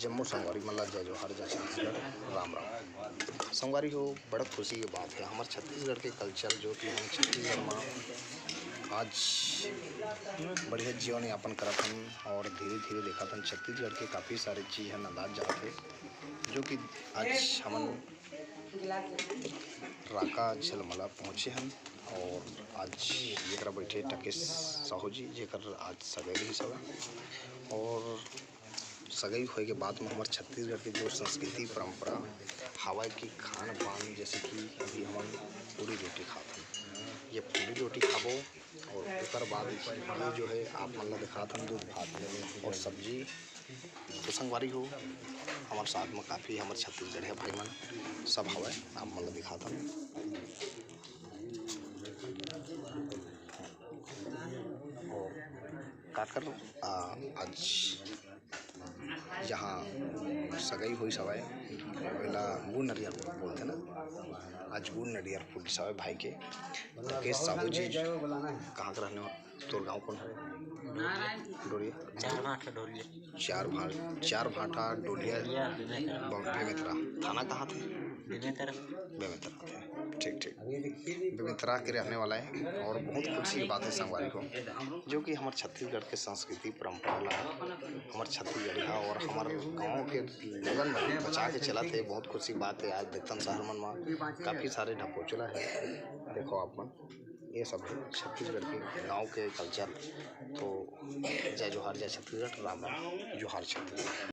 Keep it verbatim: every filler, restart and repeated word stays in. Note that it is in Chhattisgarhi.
जम्मो संगवारी मन ला जय जोहार, जय छत्तीसगढ़, राम राम। संगवारी हो, बड़ा खुशी के बात है, हमर छत्तीसगढ़ के culture, जो कि हम छत्तीसगढ़ में आज बढ़िया जीवन यापन करत हन और धीरे धीरे देखत हन, छत्तीसगढ़ के काफ़ी सारे चीज़ हन अंदाज जात है, जो कि आज हमन राका झलमला पहुँचे हन। और आज जेकरा बैठे टकेश साहू जी, जेकर आज सगई रहिस हवय, और सगई होए के बाद में हमर छत्तीसगढ़ के जो संस्कृति परंपरा हवय कि खान पान, जैसे कि अभी हमन पूड़ी रोटी खात हन, ये पूड़ी रोटी खाबो और ओकर बाद ये जो है आप मन ला दिखात हन दूध भात और सब्जी। तो संगवारी हो, हमर साथ में काफ़ी हमर छत्तीसगढ़िया भाई मन सब हवय, आप मन ला दिखात हन। और काकर, आ, आज जहाँ सगई होइस हवय, ओला गुड़ नरियर बोलथे ना, आज गुड़ नरियर फूटिस हवय भाई के। टकेश साहू जी कहाँ के रहने वाला? तोर गाँव कौन हरे? डोरिया। चार भाटा डोलिया। चार भा-, चार भाटा डोलिया। डोलिया, बेमेतरा। ब-, बेमेतरा। थाना कहाँ थे? बेमेतरा। बेमेतरा थे। ठीक, ठीक। बेमेतरा के रहने वाला है और बहुत खुशी की बात है संगवारी हो, जो कि हमर छत्तीसगढ़ के संस्कृति परंपरा ला, हमर छत्तीसगढ़िया और हमर गाँव के लोगन मन बचा के चलत है। बहुत खुशी की बात है। आज देखथन शहर मन में काफ़ी सारे ढपोचला है, देखो आप मन, ये सब है छत्तीसगढ़ के गाँव के culture। तो जय जोहार, जय छत्तीसगढ़, राम राम, जोहार छत्तीसगढ़।